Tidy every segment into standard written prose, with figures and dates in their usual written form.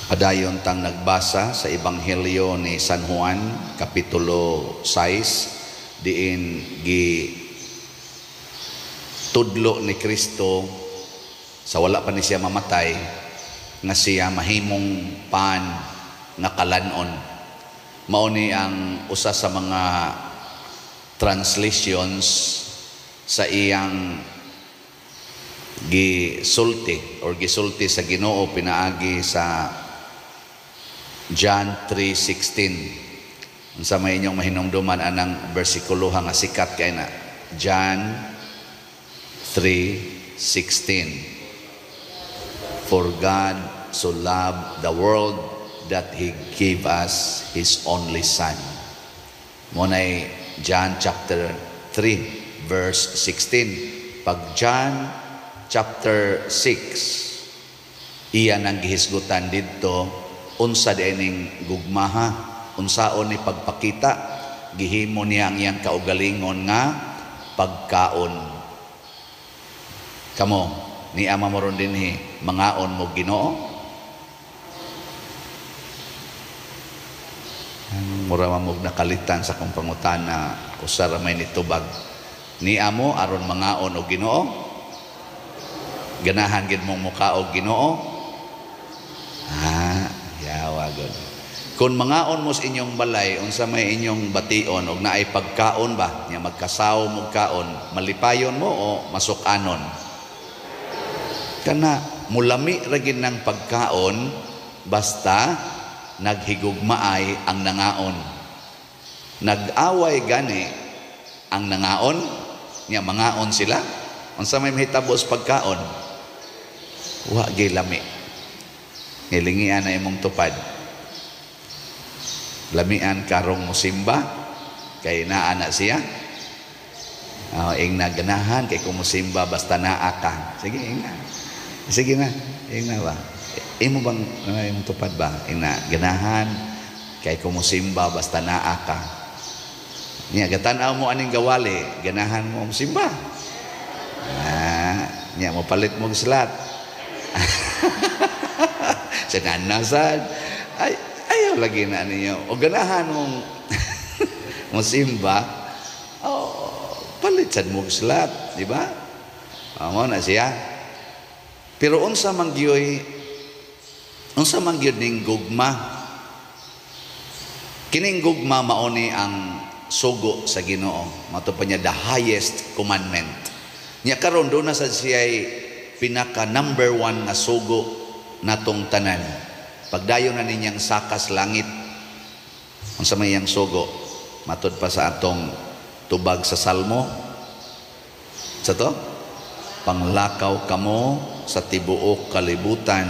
Padayon tang nagbasa sa Ebanghelyo ni San Juan, Kapitulo 6, diin gi tudlo ni Kristo sa wala pa ni siya mamatay nga siya mahimong pan nga kalanon. Mao ni ang usa sa mga translations sa iyang gisulti or gisulti sa Ginoo pinaagi sa John 3:16. Unsa may inyong mahinumduman anang bersikulo nga sikat kay na? John 3:16. For God so loved the world that He gave us His only Son. Mao nay John chapter 3 verse 16. Pag John chapter 6, iya nang gihisgutan didto unsa di ning gugmaha, unsaon ni pagpakita, gihimo niya ang iyang kaugalingon nga pagkaon. Kamo, ni ama mo ron dinhi, mangaon mo Ginoo? Mura man mo nakalitan sa akong pangutana, usa ra may nitubag. Ni amo aron mangaon og Ginoo? Ganahan gid mong muka og Ginoo? Ah, yawa gud. Kung mangaon mo sa inyong balay, unsa may inyong bation og naay pagkaon ba, nya magkasaw mo kaon, malipayon mo o masukanon? Kana mulami ra gid ng pagkaon basta naghigugmaay ang nangaon. Nag-away gani ang nangaon, nya mangaon sila, unsa may mahitabo sa pagkaon? Wa gyud lami. Ngilingian na imong tupad. Lamian karong musimba kay naa na siya. Oh, ing naganahan kay kung musimba basta naa ka. Sige, ing na. Sige na, ing na ba? Imo bang imong tupad ba? Ing na ganahan kay kung musimba basta naa ka. Nya gatan-aw mo aning gawali, ganahan mo musimba. Ah, nya mo palit mo slat. Sa nanasad. Ay, ayaw lagi na ninyo. O ganahan mong musimba, oh, palit sad mo slat, di ba? Amo na siya. Pero unsa man gyoy, unsa man gyud ning gugma? Kining gugma mao ni ang sugo sa Ginoo. Mato pa niya the highest commandment. Nya karon do na sad siya'y pinaka number one nga sugo natong tanan. Pagdayon na ninyang sakas langit, unsa may iyang sugo? Matud pa sa atong tubag sa Salmo. Sa to? Panglakaw kamo sa tibuok kalibutan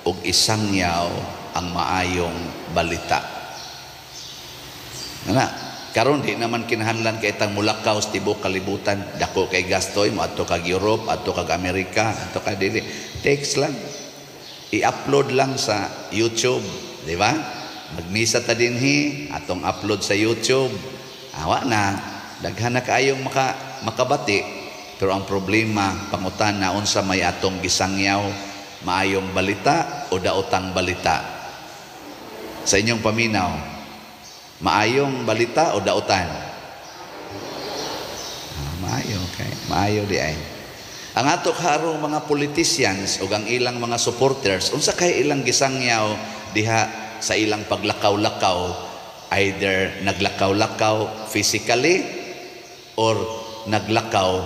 ug isangyaw ang maayong balita. Nga, karon di naman kinahanglan kay itang mulakaw sa tibuok kalibutan. Dako kay gastoy mo adto kag Europe, adto kag Amerika, adto ka dili. Text lang. I-upload lang sa YouTube, di ba? Magmisa ta dinhi, atong upload sa YouTube. Awa na, daghan na kaayong makabati. Pero ang problema, pangutana unsa may atong gisangyaw, maayong balita o daotang balita? Sa inyong paminaw, maayong balita o daotan? Ah, maayo, okay. Maayo di ay. Ang ato karong mga politicians o ang ilang mga supporters, unsa kay ilang gisangyaw diha sa ilang paglakaw-lakaw, either naglakaw-lakaw physically or naglakaw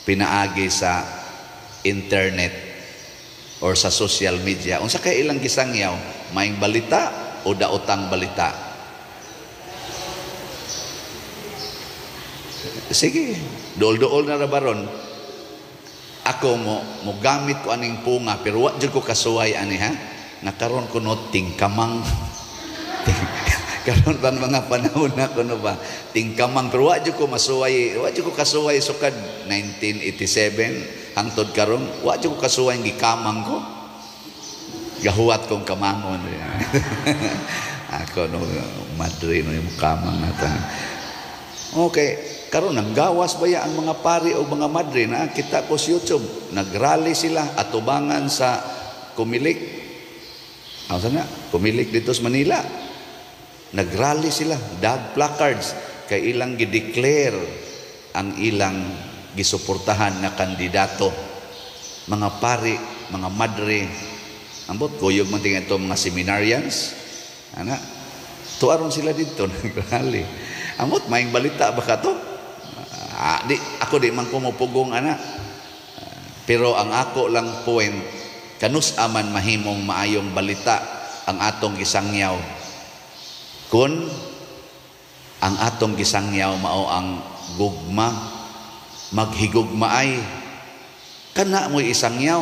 pinaagi sa internet or sa social media. Unsa kay ilang gisangyaw, maayong balita o daotang balita? Sige, duol-duol na ra baron. Ako mo gamit ko aning punga pero wa jud ko kasuway ani ha. Nakaron ko no tingkamang. Karon bang mga panahon na kuno ba tingkamang pero wa jud ko masuway, wa jud ko kasuway sukad 1987 hangtod karon wa jud ko kasuway gikamang ko. Gahuwat kong kamangon. Ako no madre no yung kamang nata. Okay. Karon nang gawas baya ang mga pari o mga madre na kita ko sa YouTube, nagrally sila atubangan sa Kumilik. Ang sana, Comelec dito sa Manila. Nagrally sila, dag placards, kay ilang gideclare ang ilang gisuportahan nga kandidato. Mga pari, mga madre, ambot kuyog man tingin ito mga seminarians, ana, tuaron sila dito nagrally. Ambot maing balita ba ka to? Di, ako di man ko mopugong ana. Pero ang ako lang point, kanus aman mahimong maayong balita ang atong gisangyaw. Kun ang atong gisangyaw mao ang gugma, maghigugmaay, kana mo'y isangyaw.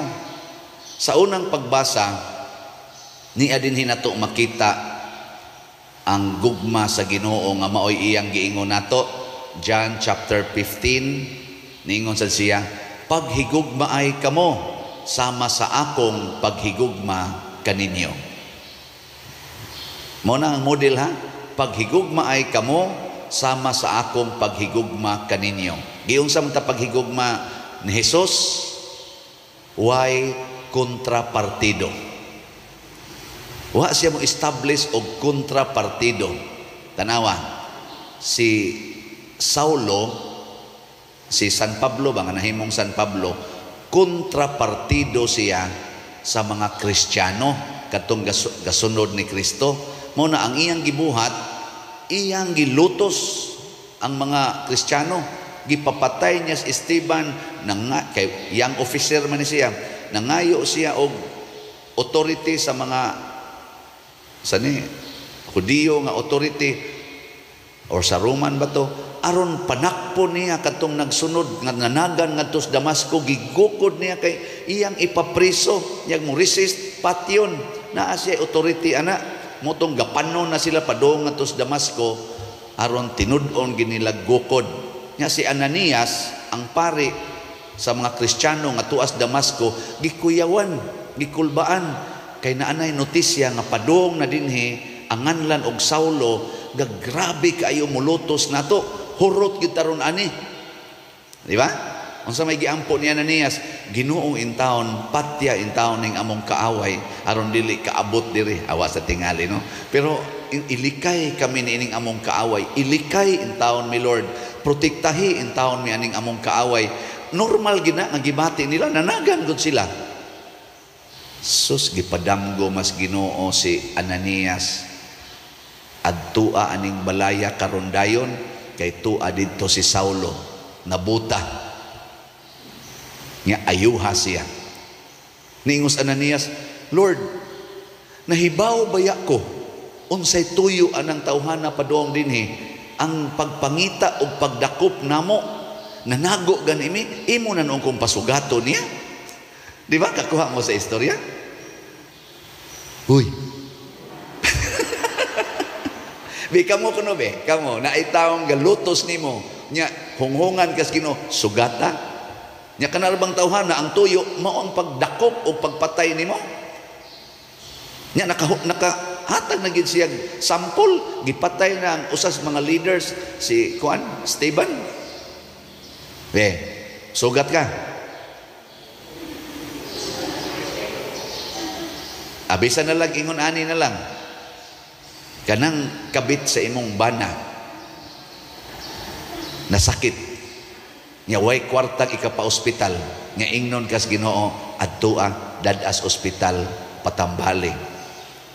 Sa unang pagbasa, niya din hinato makita ang gugma sa Ginoo nga maoy iyang giingon nato. John chapter 15, niingon sad siya, paghigugmaay kamo sama sa akong paghigugma kaninyo. Mao na ang model ha, paghigugmaay kamo sama sa akong paghigugma kaninyo. Giunsa man ta paghigugma ni Jesus? Way kontrapartido. Wa siya mo establish og kontrapartido. Tanawa, si Saulo, si San Pablo ba nga nahimong San Pablo, kontrapartido siya sa mga Kristiyano katong gasunod ni Kristo. Mao na ang iyang gibuhat, iyang gilutos ang mga Kristiyano. Gipapatay niya si Esteban, nanga, kay young officer man ni siya, nangayo siya og authority sa mga sani Hudiyo nga authority or sa Roman ba to, aron panakpo niya katong nagsunod nga nanagan ngadto sa Damasco, gigukod niya kay iyang ipapriso, iyang mo resist patyon. Naa siya authority ana, motong gapanon na sila padung ngadto sa Damasco aron tinud-on ginila gukod. Nya si Ananias ang pari sa mga Kristiyano nga tuas Damasco, gikuyawan, gikulbaan kay naanay notisya nga padung na dinhi ang nganlan og Saulo, gagrabe kaayo mulutos nato, hurot gyud taron ani. Di ba? Unsa may giampo ni Ananias? Ginoo in town, patya in town ning among kaaway aron dili kaabot diri. Awa sa tingali, no? Pero ilikay kami niining among kaaway, ilikay in town mi Lord, protektahi in town mi aning among kaaway. Normal gina nga gibati nila, nanagan gud sila. Sus, gipadamgo mas Ginoo si Ananias. Adtua aning balaya karon dayon kay tua didto si Saulo, nabuta. Nya ayuha siya. Niingos Ananias, Lord, nahibaw baya ko unsay tuyo anang tawhana padung dinhi, ang pagpangita og pagdakop namo, nanago gani mi, imo na noong kong pasugato niya. Di ba kakuha mo sa istorya? Uy. Bi kamo kuno be, kamo naitawong galutos nimo nya hunghungan kas Ginoo sugata. Nya kanarbang tawhana ang tuyo mao ang pagdakop o pagpatay nimo. Nya nakahatag na gid siya sampol, gipatay na ang usas mga leaders si kuan Esteban. Be, sugat ka. Abisa na lang ingon ani na lang. Kanang kabit sa imong bana nasakit nya way kwartang ikapa-ospital, nga ingnon kas Ginoo adtoa dadas ospital patambali,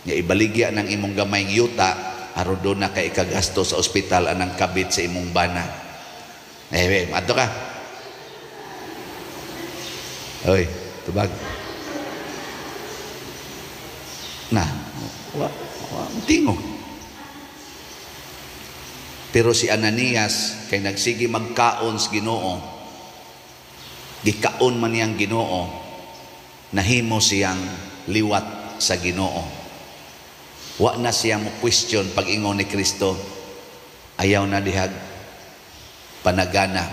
nya ibaligya ng imong gamayng yuta aron do na kay ikagasto sa ospital anang kabit sa imong bana. Eh, adto ka. Oy, tubag. Na, wa tingog. Pero si Ananias kay nagsige magkaon sa Ginoo, gikaon man niyang Ginoo, nahimo siyang liwat sa Ginoo. Wa na siya mo question pag-ingon ni Kristo, ayaw na dihag panagana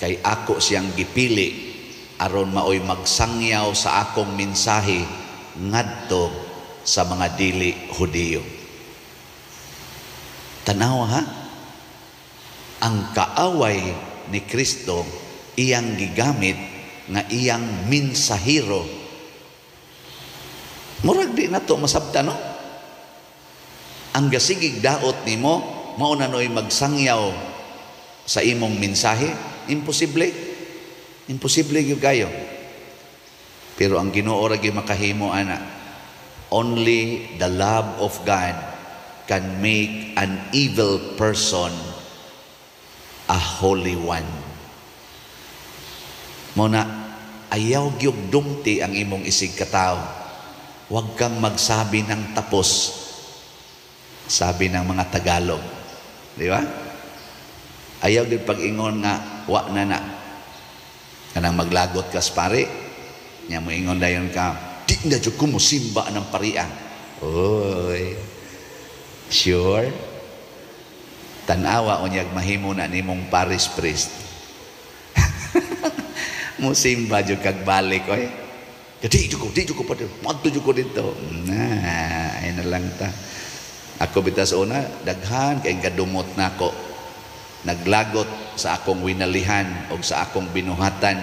kay ako siyang gipili aron maoy magsangyaw sa akong mensahe ngadto sa mga dili Hudiyo. Tanawa ha? Ang kaaway ni Kristo iyang gigamit nga iyang mensahero Murag di na to masabta, no? Ang gasigig daot nimo, mao na no'y magsangyaw sa imong mensahe. Imposible. Imposible gyud kayo. Pero ang Ginoo ra gyud makahimo ana. Only the love of God can make an evil person a holy one. Mao na ayaw gyud dumti ang imong isig katawo. Huwag kang magsabi ng tapos. Sabi ng mga Tagalog. Di ba? Ayaw gyud pag-ingon nga wa na na. Kanang maglagot ka sa pari, nya mo ingon dayon ka, "Di na jud ko mosimba ng paria." Oy. Sure? Tanawa unyag mahimo na nimong parish priest. Musimba jud kag balik, oy. Di jud ko, di jud ko pa moadto jud ko dito. Na, ay na lang ta. Ako bitas una, daghan kay gadumot nako. Naglagot sa akong winalihan o sa akong binuhatan.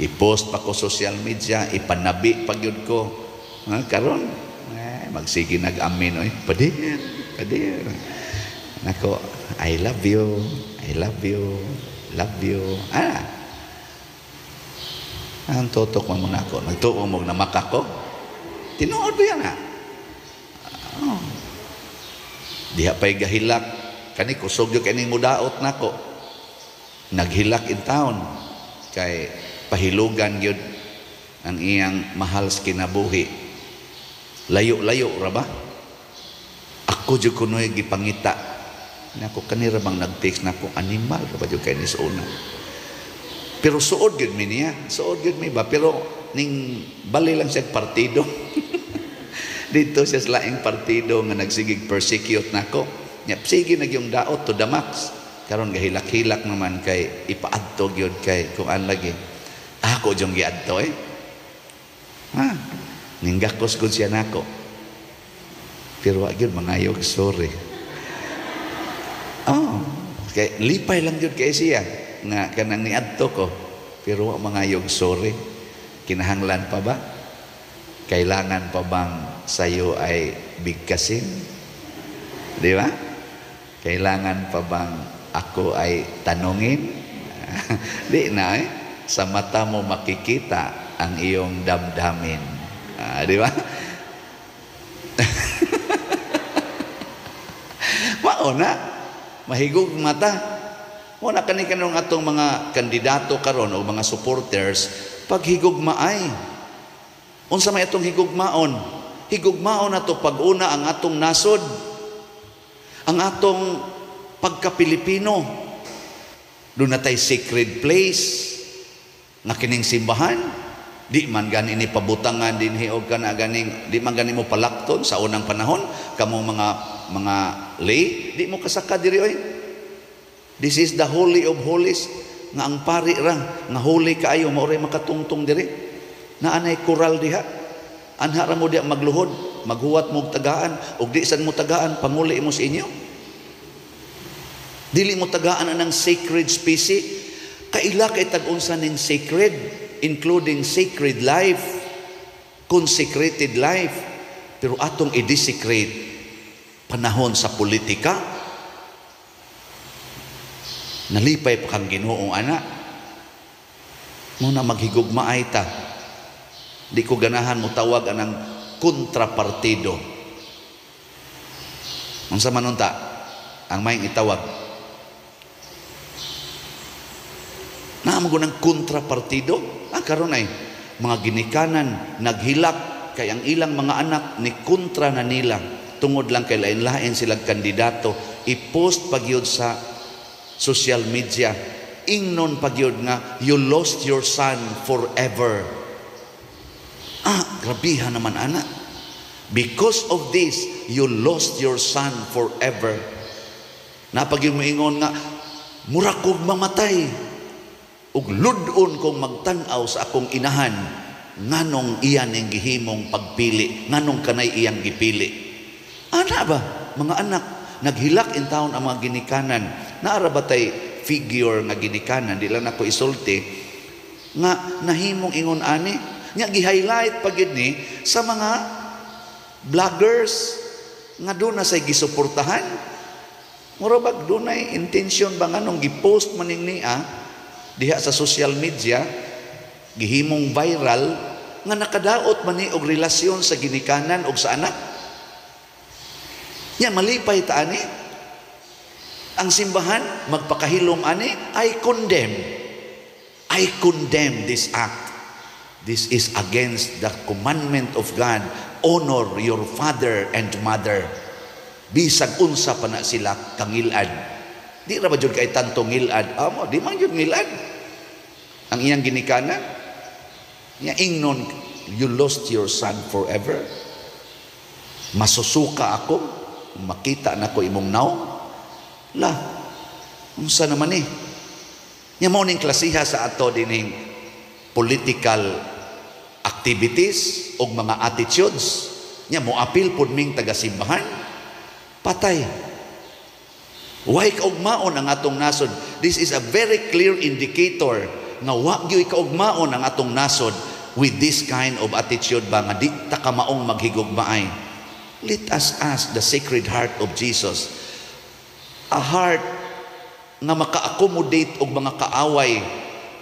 I-post pa ko social media, ipanabi pa gyud ko. Ha, karon, eh, magsige nag-amin, oy. Padir, padir. Nako, I love you, I love you, love you. Ah. Ang tutok mo muna ako. Nagtuo mo na makako. Tinuod ba yan, ha? Oh. Diha pa'y gahilak. Kani kusog yung kaning mudaot nako. Naghilak in town. Kay pahilugan yun ang iyang mahal sa kinabuhi. Layo-layo ra ba? Ako jud kunoy gipangita. Nako, kanira bang nag-text nako, animal ra ba jud kay ni sa una. Pero suod gyud mi niya, suod gyud mi ba, pero ning bali lang siya partido. Dito siya sa laing partido nga nagsigig persecute nako. Nya sige nagyong daot to the max. Karon gahilak-hilak naman kay ipaadto gyud kay kuan lagi. Ako jung giadto eh. Ha, ninggakos gud siya nako. Pero wa gyud mangayog sorry. Oh, kay lipay lang gyud kay siya nga kanang niadto ko. Pero wa mangayog sorry. Kinahanglan pa ba? Kailangan pa bang sayo ay bigkasin? Di ba? Kailangan pa bang ako ay tanungin? Di na eh. Sa mata mo makikita ang iyong damdamin. Ah, di ba? Mao na. Mahigog mata. Wala kani kanong atong mga kandidato karon o mga supporters paghigugmaay. Unsa may atong higugmaon? Higugmaon nato pag-una ang atong nasod, ang atong pagka-Pilipino. Doon na tay sacred place nga kining simbahan. Di man gani ni pabutangan dinhi og kana ganing di man gani mo palakton sa unang panahon kamo mga lay di mo kasaka diri oy. This is the holy of holies nga ang pari ra nga holy kaayo mao ray makatungtong diri. Naanay koral diha. Anha ra mo diha magluhod, maghuwat mo og tagaan ug di sad mo tagaan panguli mo sa inyo. Dili mo tagaan anang sacred species. Kaila kay tag-unsa ning sacred, including sacred life, consecrated life. Pero atong i-desecrate panahon sa politika. Nalipay pa kang Ginoong anak. Muna maghigugmaay ta. Di ko ganahan mo tawag anang kontrapartido. Unsa man unta ang maayong itawag? Naa man ng kontrapartido? Ah, karon ay mga ginikanan naghilak kay ang ilang mga anak ni kontra na nila tungod lang kay lain-lain silang kandidato. I-post pagyud sa social media, ingnon pagyud nga you lost your son forever. Ah, grabihan naman anak. Because of this, you lost your son forever. Napagyud moingon nga mura kog mamatay ug lud-on kong magtan-aw sa akong inahan nganong iya ning gihimong pagpili, nganong kanay iyang gipili. Ana ba mga anak, naghilak in taon ang mga ginikanan. Naara ba tay figure nga ginikanan, di lang ako isulti nga nahimong ingon ani, Nya gi-highlight pa gid ni sa mga vloggers nga doon na say gisuportahan. Mura bag dunay intention ba nganong gi-post maning niya diha sa social media, gihimong viral nga nakadaot man ni og relasyon sa ginikanan og sa anak. Nya malipay ta ani. Ang simbahan magpakahilom ani. I condemn. I condemn this act. This is against the commandment of God. Honor your father and mother. Bisag unsa pa na sila kangilad. Di ra ba jud kay tanto ngilad? Amo, di man jud ngilad. Ang iyang ginikanan. Nya ingnon, "You lost your son forever. Masusuka ako, makita na ko imong naong." La, unsa naman eh? Nya mao ning klasiha sa ato dining political activities o mga attitudes. Nya mo apil pud ming taga-simbahan. Patay. Way kaugmaon ang atong nasod. This is a very clear indicator nga wa gyud kaugmaon ang atong nasod with this kind of attitude ba nga di ta kamaong maghigugmaay. Let us ask the Sacred Heart of Jesus. A heart nga maka-accommodate og mga kaaway.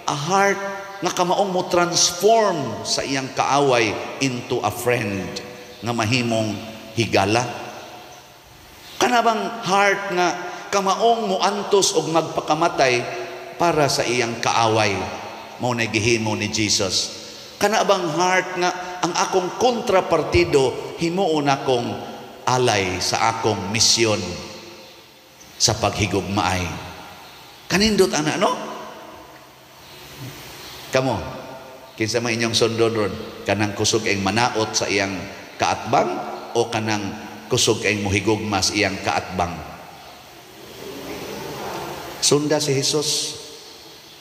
A heart nga kamaong mo transform sa iyang kaaway into a friend nga mahimong higala. Kana bang heart nga kamaong muantos og magpakamatay para sa iyang kaaway? Mao na gihimo ni Jesus. Kana bang heart nga ang akong kontrapartido himuon akong alay sa akong misyon sa paghigugmaay? Kanindot ana, no? Kamo, kinsa man inyong sundon ron? Kanang kusog ang manaot sa iyang kaatbang o kanang kusog kay mohigugma sa iyang kaatbang? Sunda si Jesus.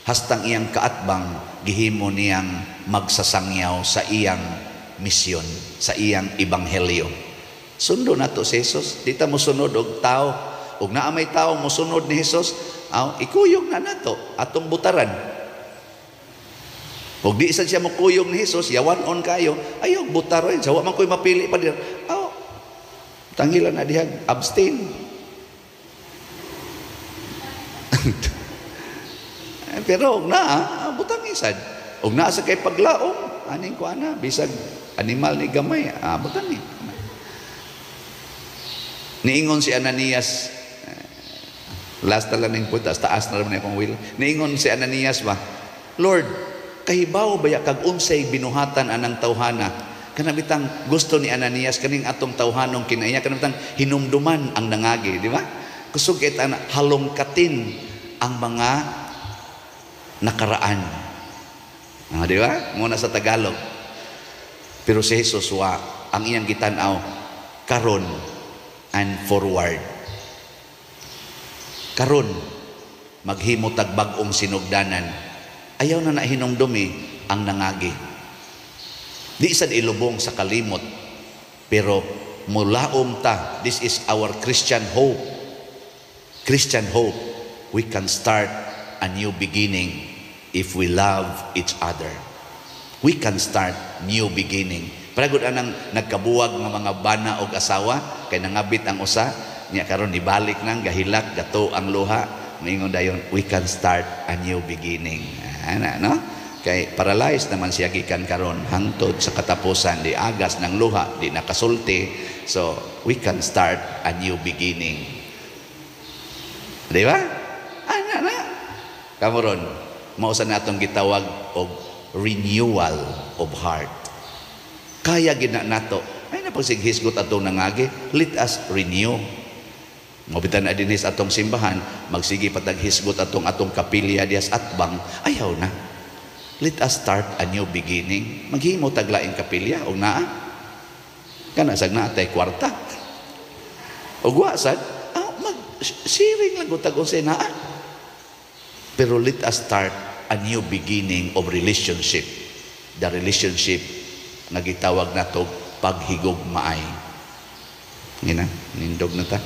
Hastang iyang kaatbang gihimo niyang magsasangyaw sa iyang misyon, sa iyang ebanghelyo. Sundo nato si Jesus. Di ta mosunod og tao. Ug naa may tao mosunod ni Jesus, aw, ikuyog na nato atong butaran. Ug di sad siya mokuyog ni Jesus, yawan-on kayo, ayaw butaron. Sa wa man ko'y mapili pa dir. Aw, tanggilan na dihag, abstain. Pero og naa, butang isad. Og naa sa kay paglaom, aning ko ana, bisag animal ni gamay, butang ni. Niingon si Ananias, last na lang ning puntas, taas na naman akong will. Niingon si Ananias ba, "Lord, kahibaw baya kag unsay binuhatan anang tawhana?" Kana bitang gusto ni Ananias kaning atong tawhanong kinaiya, kana bitang hinumduman ang nangagi, di ba? Kusog kay ana halongkatin ang mga nakaraan. Ah, di ba? Muna sa Tagalog. Pero si Jesus wa ang iyang gitan-aw karon and forward. Karon maghimo tag bag-ong sinugdanan. Ayaw na nahinumdumi ang nangagi. Di sad ilubong sa kalimot, pero mulaom ta. This is our Christian hope. Christian hope. We can start a new beginning if we love each other. We can start new beginning. Paragod anang nagkabuwag nga mga bana og asawa kay nangabit ang usa niya, karon ibalik nang gahilak gato ang luha, moingon dayon, "We can start a new beginning." Ana, no? Kay paralyzed naman siya gikan karon hangtod sa katapusan, di agas ng luha, di nakasulti. So we can start a new beginning. Di ba? Ana na. Kamoron, mao sa natong gitawag og renewal of heart. Kaya gina nato. Ay na pagsighisgot atong nangagi, let us renew. Mabitan na dinhi sa atong simbahan, magsige patag hisgot atong atong kapilya dias atbang, ayaw na. Let us start a new beginning. Maghimo tag laing kapilya og naa. Kana sag naa tay kwarta. Og wa sad, mag sharing lang tag unsay naa. Pero let us start a new beginning of relationship. The relationship nga gitawag nato paghigugmaay. Ngina, nindog na ta.